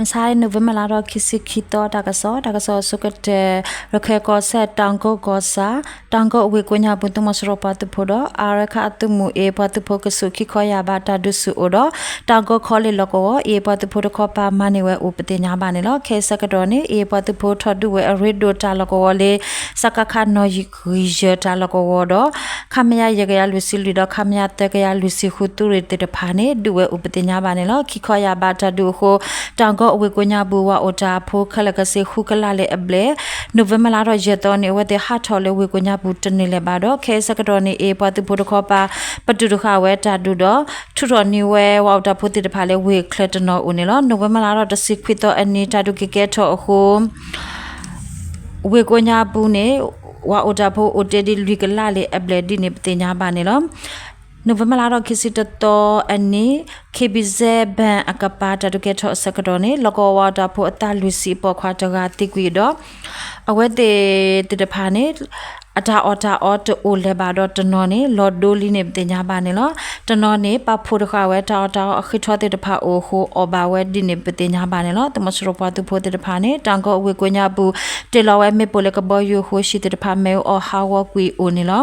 မဆါအံၤ နိၣ်ဝ့ဘၢၣ်လါထီၣ်ခံဆံခံသီ တၢ်ကစီၣ်, တၢ်ကစီၣ်အဆိကတၢၢ် ရခဲၣ်ကီၢ်စဲၣ် တၢ်ကီၢ်ကီၢ်ဆၣ် တၢ်ကီၢ်ဝ့ၢ်ကိးညါပူၤ သုးမီၤစိရိၤပှၤသုးဖိဒီး အါရဲခၣ်အသုးမုၢ်အ့ၣ် ပှၤသုးဖိကဆူးခံခီယာ်ဘးတၢ်ဒုးဆူၣ်အိၣ်ဒီး တၢ်ကီၢ်ခီလ့ၣ်လီၢ်ကဝီၤ အ့ၣ် ပှၤသုးဖိတခီပၤမၤန့ၢ်ဝဲအိၣ်ပသ့ၣ်ညါဘၣ်န့ၣ်လီၤ. ခဲအံၤဆၢကတီၢ်န့ၣ် အ့ၣ် ပှၤသုးဖိထီၣ်ဒုးဝဲအရ့ဒိၣ်တၢ်လီၢ်ကဝီၤလၢ စကခ နီၣ်ဂံၢ်ယဲၢ်တၢ်လီၢ်ကဝီၤဒီး ခမရ ယဲၢ်ကယၤလွံၢ်ဆံလွံၢ်ဒီး ခမရ သၢကယၤလွံၢ်ဆံဃု သုးရ့ၣ်သ့ၣ်တဖၣ်န့ၣ် ဒုးဝဲအိၣ်ပသ့ၣ်ညါဘၣ်န့ၣ်လီၤ. ခံခီယာ်ဘးတၢ်ဒုးအဃိ တၢ်ကီၢ်ဝ့ၢ်ကိးညါပူၤ ဝၤအိၣ်တၢ်ဖိခဲလၢာ်ကဆ့ ဃုကလးလၢအဘျဲၣ် နိၣ်ဝ့ဘၢၣ်လါထီၣ်ယဲၢ်သီန့ၣ် အဝဲသ့ၣ်ဟးထီၣ်လၢဝ့ၢ်ကိးညါပူၤတန့ၢ်လၢၤဘၣ်ဒီး ခဲအံၤဆၢကတီၢ်န့ၣ် အ့ၣ် ပှၤသုးဖိတခီပၤ ပတုာ်တဃာ်ဝဲတၢ်ဒုးဒီး ထုးထီၣ်န့ၢ်ဝဲဝၤအိၣ်တၢ်ဖိသ့ၣ်တဖၣ်လၢဝ့ၢ်ချၢတနီၤအိၣ်န့ၣ်လီၤ. နိၣ်ဝ့ဘၢၣ်လါထီၣ်တဆံခွံသီအနံၤ တၢ်ဒုးက့ၤကဲထီၣ်အဃိ ဝ့ၢ်ကိးညါပူၤန့ၣ် ဝၤအိၣ်တၢ်ဖိအိၣ်တ့ၢ်ဒံးလွံၢ်ကလးလၢအဘျဲၣ်ဒ်န့ၣ် ပသ့ၣ်ညါဘၣ်န့ၣ်လီၤ. နိၣ်ဝ့ဘၢၣ်လါထီၣ်ခံဆံတသီအနံၤ ခ့ဘံၣ်စဲၣ်ဘၣ်အကပၤ တၢ်ဒုးကဲထီၣ်အဆၢကတီၢ်န့ၣ် လီၢ်ကဝီၤဝၤအိၣ်တၢ်ဖိအသးလွံၢ်ဆံအပိာ်ခွါတဂၤသံကွံာ်ဒီး အဝဲသ့ၣ်သ့ၣ်တဖၣ်န့ၣ် အတၢ်အီၣ်တၢ်အီတအိၣ်လၢၤဘၣ်ဒီးတနီၤန့ၣ် လီၤဒိလံန့ၣ် ပသ့ၣ်ညါဘၣ်န့ၣ်လီၤ. တနီၤန့ၣ် ပာ်ဖှိၣ်တဃာ်ဝဲတၢ်အီၣ်တၢ်အီအဃံထီသ့ၣ်တဖၣ်အိၣ်အဃိ အီၣ်ဘၣ်ဝဲဒ်န့ၣ် ပသ့ၣ်ညါဘၣ်န့ၣ်လီၤ. သုးမီၤစိရိၤပှၤသုးဖိသ့ၣ်တဖၣ်န့ၣ် တၢ်ကီၢ်ဝ့ၢ်ကိးညါပူၤ တ့ၢ်လီၤဝဲမ့ၣ်ပိၢ်လၢကဘီယူၤအဃိ ဟံၣ်သ့ၣ်တဖၣ်မ့ၣ်အူအီၣ်ဟးဂီၤကွံာ်အိၣ်န့ၣ်လီၤ.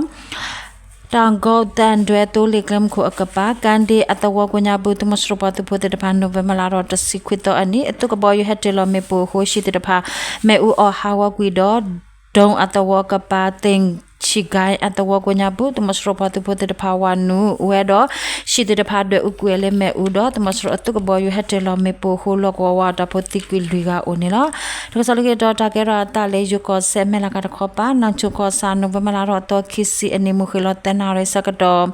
တၢ်ကီၢ်သၣ်ဒွဲသိလ့ၣ်ကျဲမုၢ်ခိၣ်အကပၤ ကၣ်ဒ့အသဝီကိးညါပူၤ သုးမီၤစိရိၤပှၤသုးဖိသ့ၣ်တဖၣ် နိၣ်ဝ့ဘၢၣ်လါထီၣ်တဆံခွံသီအနံၤ အသုးကဘီယူၤဟဲတ့ၢ်လီၤမ့ၣ်ပိၢ်အဃိ ဟံၣ်သ့ၣ်တဖၣ်မ့ၣ်အူအီၣ်ဟးဂီၤကွံာ်ဒီး ဒိၣ်အသဝီကပၤ သ့ၣ်ဆံၣ်ကၣ်အသဝီကိးညါပူၤ သုးမီၤစိရိၤပှၤသုးဖိသ့ၣ်တဖၣ်ဝၤနုာ်ဝဲဒီး ဟံၣ်သ့ၣ်တဖၣ်ဒွဲၣ်အူကွံာ်ဝဲလၢမ့ၣ်အူဒီး သုးမီၤစိရိၤအသုးကဘီယူၤဟဲတ့ၢ်လီၤမ့ၣ်ပိၢ်အဃိ လီၢ်ကဝီၤဝၤအိၣ်တၢ်ဖိသံကွံာ်လွံၢ်ဂၤအိၣ်န့ၣ်လီၤ. တၢ်ကစီၣ်လၢခံတီၤ တၢ်ကဲထီၣ်အသးလၢယိၤကီၢ်စဲၣ် မဲၢ်လးကၤတခီပၤ နၢ်ဆိၣ်ကီၢ်ဆၣ် နိၣ်ဝ့ဘၢၣ်လါထီၣ်သီခံဆံအနံၤ မုၢ်ဃ့ၢ်လီၤသၢနၣ်ရံၣ်ဆၢကတီၢ်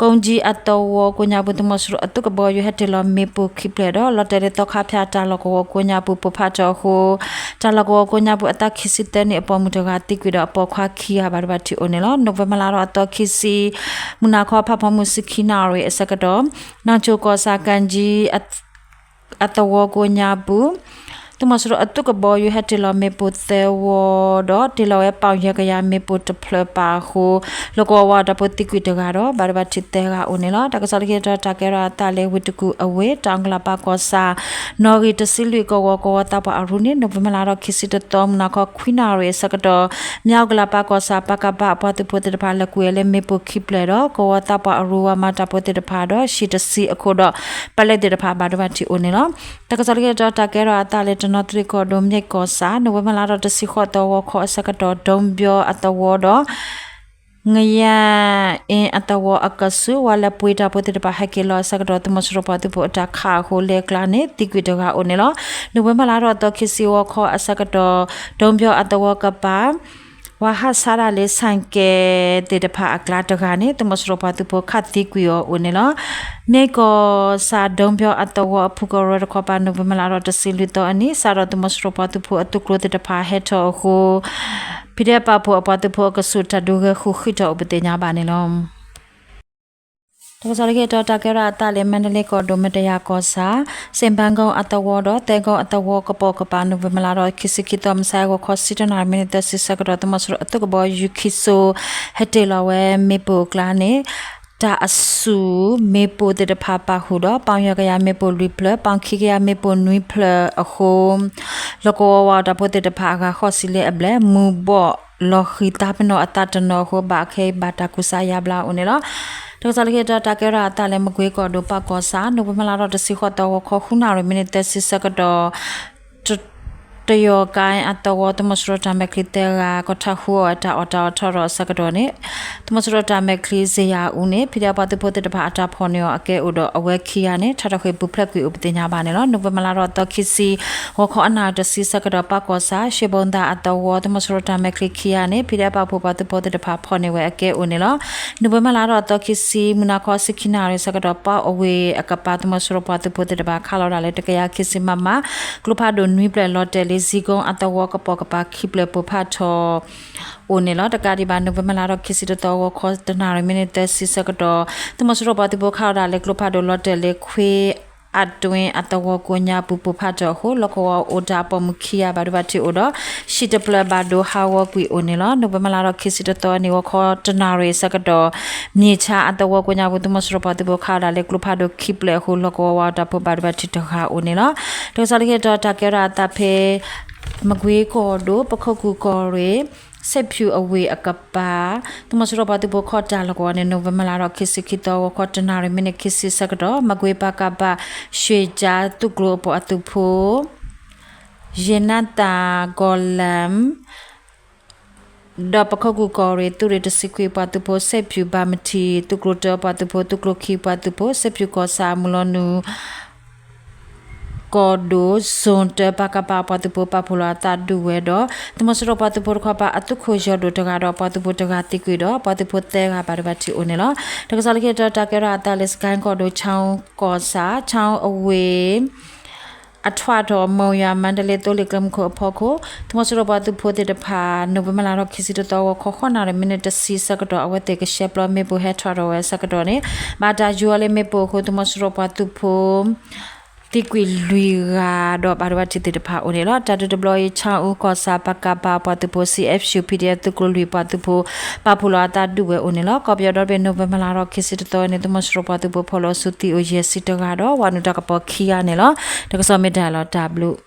ကိးကၠံအသဝီကိးညါပူၤ သုးမီၤစိရိၤအသုးကဘီယူၤဟဲတ့ၢ်လီၤမ့ၣ်ပိၢ်ခံဖျၢၣ်ဒီး လီၤတဲာ်လၢသီခါဖၠၣ်တၢ်လီၢ်ကဝီၤကိးညါပူၤ ပိၢ်ဖးထီၣ်အဃိ တၢ်လီၢ်ကဝီၤကိးညါပူၤအသးခံဆံသၢနံၣ်အပိာ်မုၣ်တဂၤသံကွံာ်ဒီးအပိာ်ခွါခံဂၤဘၣ်ဒိဘၣ်ထံးအိၣ်န့ၣ်လီၤ. နိၣ်ဝ့ဘၢၣ်လါထီၣ်အသီခံဆံ မုၢ်နၤခီဖးဖီမုၢ်ဆံခံနၣ်ရံၣ်အဆၢကတီၢ် နၢ်ဆိၣ်ကီၢ်ဆၣ် ကၠံ အသဝီကိးညါပူၤ သုးမီၤစိရိၤအသုးကဘီယူၤဟဲတ့ၢ်လီၤမ့ၣ်ပိၢ်သၢဝီဒီး တ့ၢ်လီၤဝဲပီၣ်ယဲၢ်ကယၤမ့ၣ်ပိၢ်တဖျၢၣ်ပာ်အဃိ လီၢ်ကဝီၤဝၤတၢ်ဖိသံကွံာ်တဂၤဒီး ဘၣ်ဒိဘၣ်ထံးသၢဂၤအိၣ်န့ၣ်လီၤ. တၢ်ကစီၣ်လၢခံတီၤ တၢ်ကဲထီၣ်အသးလၢဝ့ၢ်တကူၣ်အဝ့ၢ် တၢ်အူကလးပၢ်ကီၢ်ဆၣ် နီၣ်ဂံၢ်တဆံလွံၢ်ကဝီၤ ကဝီၤသးပှၢ်အရူန့ၣ် နိၣ်ဝ့ဘၢၣ်လါထီၣ်ခံဆံတသီ မုၢ်နၤခီခွံနၣ်ရံၣ်အဆၢကတီၢ် မၠၣ်အူကလးပၢ်ကီၢ်ဆၣ် ပကဖ အပှၤသုးဖိသ့ၣ်တဖၣ် လဲၤကွံာ်ဝဲလၢမ့ၣ်ပိၢ်ခံဖျၢၣ်ဒီး ကဝီၤသးပှၢ်အရူဝၤမၤတၢ်ဖိသ့ၣ်တဖၣ်ဒီး ဟံၣ်တဆံအခိၣ်ဒီး ပလဲသ့ၣ်တဖၣ်ဘၣ်ဒိဘၣ်ထံးအိၣ်န့ၣ်လီၤ. တၢ်ကစီၣ်လၢခံတီၤ တၢ်ကဲထီၣ်အသးလၢတနီသရံၣ်ကီၢ်ဒိၣ် မၠဲၢ်ကီၢ်ဆၣ် နိၣ်ဝ့ဘၢၣ်လါထီၣ်တဆံဃိးသီ ဂီၤခီအဆၢကတီၢ် ဒိဘၠီအသဝီဒီး ငယၣ်အ့အသဝီအကဆူး ဝၤလဲၤပှ့ၤတၢ်ဖိသ့ၣ်တဖၣ် ဟဲက့ၤလီၤအဆၢကတီၢ် သုးမီၤစိရိၤပှၤသုးဖိအတၢ်ခးအဃိ လၢအကျါန့ၣ် သံကွံာ်တဂၤအိၣ်န့ၣ်လီၤ. နိၣ်ဝ့ဘၢၣ်လါထီၣ်သီခံဆံ ဂီၤခီအဆၢကတီၢ် ဒိဘၠီအသဝီကပၤ ဝၤဟးဆါဒၣ်လၢဆၣ်ကဲသ့ၣ်တဖၣ်အကျါတဂၤန့ၣ် သုးမီၤစိရိၤပှၤသုးဖိခးသံကွံာ်အီၤအိၣ်န့ၣ်လီၤ. မၠဲၢ်ကီၢ်ဆၣ် ဒိဘၠီအသဝီအဖုကရၢတခီပၤ နိၣ်ဝ့ဘၢၣ်လါထီၣ်တဆံလွံၢ်သီအနံၤ စးထီၣ်သုးမီၤစိရိၤပှၤသုးဖိအသုးကျိၤသ့ၣ်တဖၣ်ဟဲထီၣ်အဃိ ဖံးဒဲးပာ်ဖှိၣ်အပှၤသုးဖိအကဆူး တၢ်ဒုးဂဲၤဃုာ်ဃံးထီၣ်အိၣ်ပသ့ၣ်ညါဘၣ်န့ၣ်လီၤ. တၢ်ကစီၣ်လၢခံတီၤ တၢ်ကဲထီၣ်အသးလၢ မါဒလ့ကီၢ်ဒိၣ် မတယၤကီၢ်ဆၣ် စ့ၣ်ဘၣ်ကီၢ်အသဝီဒီး သဲကီၢ်အသဝီကပိာ်ကပၤ နိၣ်ဝ့ဘၢၣ်လါထီၣ်ခံဆံခံသီ မုၢ်ဆါအဂီၤခီ ဆံတၢနၣ်ရံၣ် မံးနံးသၢဆံဆၢကတီၢ် သုးမီၤစိရိၤအသုးကဘီယူၤခံစိၤ ဟဲတ့ၢ်လီၤဝဲမ့ၣ်ပိၢ်အကျါန့ၣ် တၢ်အဆူၣ်မ့ၣ်ပိၢ်သ့ၣ်တဖၣ်ပာ်ဃုာ်ဒီး ပီၣ်ယဲၢ်ကယၤမ့ၣ်ပိၢ်လွံၢ်ဖျၢၣ် ပီၣ်ခံကယၤမ့ၣ်ပိၢ်နွံဖျၢၣ်အဃိ လီၢ်ကဝီၤဝၤတၢ်ဖိသ့ၣ်တဖၣ်အဂၤဃိးဆံလၢအဘျဲၣ် မူၤဘှီၣ်လီၤဃံၤသးပ့ၤနီၣ်အသးတနီၤအဃိ ဘၣ်အခဲအံၤဘၣ်တၢ်ကူစါယါဘျါအိၣ်န့ၣ်လီၤ. တၢ်ကစီၣ်လၢခံတီၤ တၢ်ကဲထီၣ်အသးလၢ မကွ့ကီၢ်ဒိၣ်ပၢ်ကီၢ်ဆၣ် နိၣ်ဝ့ဘၢၣ်လါထီၣ်တဆံဃိးသီ ဂီၤခီ ဃုနၣ်ရံၣ် မံးနံးသၢဆံဆၢကတီၢ် တယီၤကါအသဝီ သုးမီၤစိရိၤတၢ်မဲာ်ချံသၢဂၤ ကီၢ်ထၣ်ဃုအီၤ တၢ်အီၣ်တၢ်အီထီၣ်ထီၣ်အဆၢကတီၢ်န့ၣ် သုးမီၤစိရိၤတၢ်မဲာ်ချံ စ့ယၤအူန့ၣ် ဖံးဒဲးပှၤသုးဖိသ့ၣ်တဖၣ်အတၢ်ဖီၣ်န့ၢ်အီၤအကဲအိၣ်ဒီး အဝဲခံဂၤန့ၣ် ထီၣ်ထီၣ်ဃ့ၢ်ပူၤဖျဲးကွံာ်အိၣ်ပသ့ၣ်ညါဘၣ်န့ၣ်လီၤ. နိၣ်ဝ့ဘၢၣ်လါထီၣ်သီခံဆံ ဂီၤခီအနၣ်ရံၣ်တဆံဆၢကတီၢ် ပၢ်ကီၢ်ဆၣ် ရှ့ဘိသၣ်အသဝီ သုးမီၤစိရိၤတၢ်မဲာ်ချံခံဂၤန့ၣ် ဖံးဒဲးပာ်ဖှိၣ်ပှၤသုးဖိသ့ၣ်တဖၣ်ဖီၣ်န့ၢ်ဝဲအကဲအိၣ်န့ၣ်လီၤ. နိၣ်ဝ့ဘၢၣ်လါထီၣ်သီခံဆံ မုၢ်နၤခီဆံခံနၣ်ရံၣ်ဆၢကတီၢ် ပၢ်အဝ့ၢ်အကပၤ သုးမီၤစိရိၤပှၤသုးဖိသ့ၣ်တဖၣ် ခးလီၤဒၣ်လၢတကယၤခံဆံ မမ ကျိဖးဒိၣ်နွံဖျၢၣ် လီၤတဲာ်လၢ ဇံကုန်းအသဝီကပိာ်ကပၤခံဖျၢၣ် ပိၢ်ဖးထီၣ်အိၣ်န့ၣ်လီၤ. တကးဒံးဘၣ် နိၣ်ဝ့ဘၢၣ်လါထီၣ်ခံဆံတသီ ဂီၤခီတနၣ်ရံၣ် မံးနံးသၢဆံဆၢကတီၢ် သုးမီၤစိရိၤပှၤသုးဖိခးလီၤဒၣ်လၢကျိဖးဒိၣ်လီၤတဲာ်လၢ ခွ့ အတွ့အသဝီကိးညါပူၤပိၢ်ဖးထီၣ်အဃိ လီၢ်ကဝီၤအိၣ်တၢ်ပိာ်မုၣ်ခံဂၤဘၣ်ဒိဘၣ်ထံးအိၣ်ဒီး ဟံၣ်တဖျၢၣ်ဘၣ်ဒိဟးဂီၤကွံာ်အိၣ်န့ၣ်လီၤ. နိၣ်ဝ့ဘၢၣ်လါထီၣ်ခံဆံတသီန့ၣ် ဂီၤခီတနၣ်ရံၣ်ဆၢကတီၢ် မၠ့ၣ်ဆါအသဝီကိးညါပူၤ သုးမီၤစိရိၤပှၤသုးဖိခးဒၣ်လၢကျိဖးဒိၣ်ခံဖျၢၣ်အဃိ လီၢ်ကဝီၤဝါအတၢ်ဖိဘၣ်ဒိဘၣ်ထံးတဂၤအိၣ်န့ၣ်လီၤ. တၢ်ကစီၣ်လၢခံတတီၤ တၢ်ကဲထီၣ်အသးဖဲ မကွ့ကီၢ်ဒိၣ် ပခိၣ်ကူၢ်ကီၢ်ရ့ၣ် စဲးဖၠူၣ်အဝ့ၢ်အကပၤ သုးမီၤစိရိၤပှၤသုးဖိခီၣ်တၢ်လီၢ်ကဝီၤန့ၣ် နိၣ်ဝ့ဘၢၣ်လါထီၣ်ခံဆံခံသီ ဂီၤခီတနၣ်ရံၣ်မံးနံးခံဆံဆၢကတီၢ် မကွ့ ပကဖ ရွှ့ၣ်ကၠါ သုးကျိၤအပှၤသုးဖိ ယ့နသၣ် ကီၢ်လၢမ် ဒီးပခိၣ်ကူၢ်ကီၢ်ရ့ၣ် သုးရ့ၣ်တဆံခွံပှၤသုးဖိ စဲးဖၠူၣ်ဘၣ်မထံၣ် သုးကျိၤတၢအပှၤသုးဖိ သုးကျိၤခံပှၤသုးဖိ စဲးဖၠူၣ်ကီၢ်ဆၣ် မုၢ်လီၤနုာ် ကီၢ်ဒိၣ် zone တၢ ပကဖ အပှၤသုးဖိ ပာ်ဖှိၣ်လီၤအသးဒုးဝဲဒီး သုးမီၤစိရိၤပှၤသုးဖိတခီပၤ အသုးခိၣ်ယီၢ်ဒိၣ်တဂၤဒီး ပှၤသုးဖိတဂၤသံကွံာ်ဒီး ပှၤသုးဖိသၢဂၤဘၣ်ဒိဘၣ်ထံးအိၣ်န့ၣ်လီၤ. တၢ်ကစီၣ်လၢခံတတီၤ တၢ်ကဲထီၣ်အသးလၢ စကဲၣ်ကီၢ်ဒိၣ် ခၠါအူကီၢ်ဆၣ် ခၠါအူအဝ့ၢ် အထွးထီၣ် မိၢ်ယွၤ မါဒလ့ သိလ့ၣ်ကျဲမုၢ်ခိၣ်အဖီခိၣ် သုးမီၤစိရိၤပှၤသုးဖိသ့ၣ်တဖၣ် နိၣ်ဝ့ဘၢၣ်လါထီၣ်ခံဆံတသီ ဂီၤခီဃိးနၣ်ရံၣ်မံးနံးတဆံဆၢကတီၢ် အဝဲသ့ၣ်ကဆှဲပျီမ့ၣ်ပိၢ်ဟဲထီၣ်ထီၣ်ဝဲဆၢကတီၢ်န့ၣ် ဘၣ်တၢ်ယူၤအီၤလၢမ့ၣ်ပိၢ်အဃိ သုးမီၤစိရိၤပှၤသုးဖိ သံကွံာ်လွံၢ်ဂၤဒီးဘၣ်ဒိဘၣ်ထံးသ့ၣ်တဖၣ်အိၣ်န့ၣ်လီၤ. တၢ်ဒုးတဘျီအံၤ ခၠါအူကီၢ်ဆၣ် ပကဖ ပှၤသုးဖိ စံၣ်အဲၣ်ၡူၣ် ပီၣ်ဒံၣ်အဲၣ် သုးကျိၤလွံၢ်ပှၤသုးဖိ ပာ်ဖှိၣ်လီၤအသးဒုးဝဲအိၣ်န့ၣ်လီၤ. ကီၢ်ပယီၤဒီတဘ့ၣ် နိၣ်ဝ့ဘၢၣ်လါထီၣ်ခံဆံတသီန့ၣ် သုးမီၤစိရိၤပှၤသုးဖိဖီၣ်လီၤဆူသံအိၣ်ယဲၢ်ဆံတဂၤဒီး ဝၤနုာ်တၢ်ကပီၤခံဂၤန့ၣ်လီၤ. တၢ်ကစီၣ်မ့ၢ်တၢ်လီၤတၢ်ဘျုး